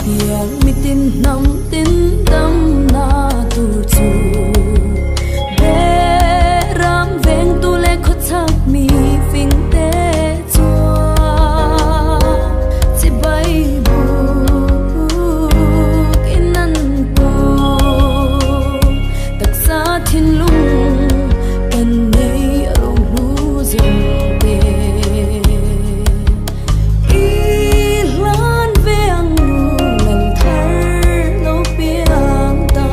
piang mitin hnam tin damna tur chu Beram vengtu leh khawchhak mi fing te chuan chibai buk in an pawh taksa thinlung kan nei a ro hnu zawng te. I hlan ve ang lal thar lo piang ta.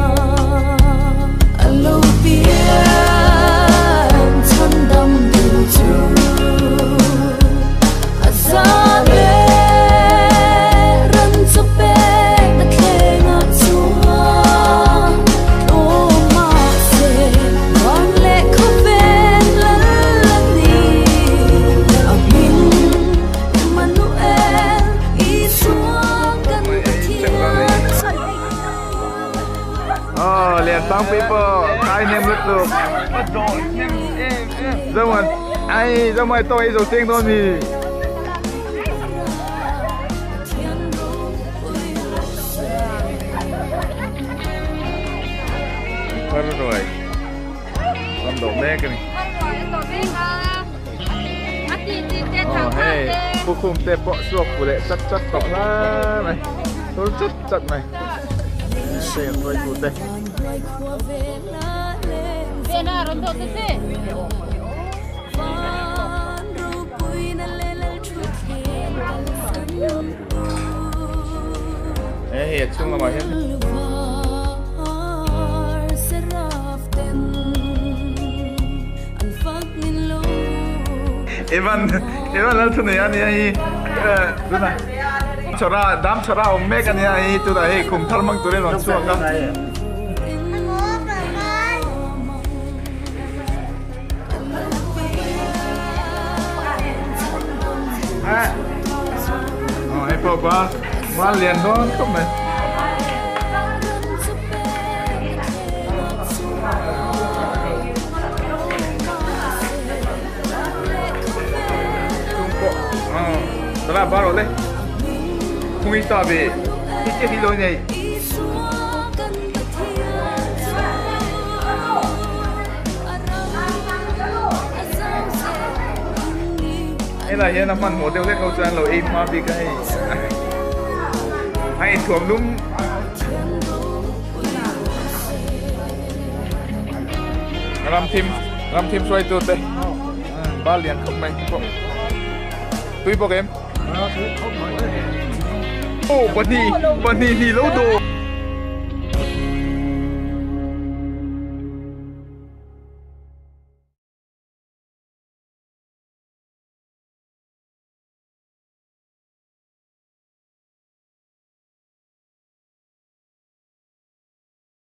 A lo piang chhan dam tu chu a za le ran chu pek na thleng ah chuan tlawm mahse van leh khawvel lal a ni. A hming Emmanuel Isua kan Pathian chu. Aw lian sang pi pawh kai hnem lutuk zomuan ai zomuan tawng ei zo chiang dawn mi. Thar ruai ram do mek a ni. Aw hei pukhum te pawh suak pu leh chat chat tawh hle mai thur chat chat mai hei an hruai tu te. Hei a chhung lamah hian. Evan Evan lal thu nei a nia hi tunah chhawra dam chhawra awm mek a nia hei tunah hei khum thar hmang turin rawn chhuak a. Aw hei pawh ba ba lian dawn khawp mai. Chung pawh aw tala ba rawh le khung i sa ve hi chiah hi lo nei. Helai hian a hmanhmawh deuh hlek ho chuan an lo ei hma bik a hei a inthuam lum ram thim ram thim hruai tu te bal lian khawp mai pawh tui bawk em aw pahnih pahnih hnih lo dawh.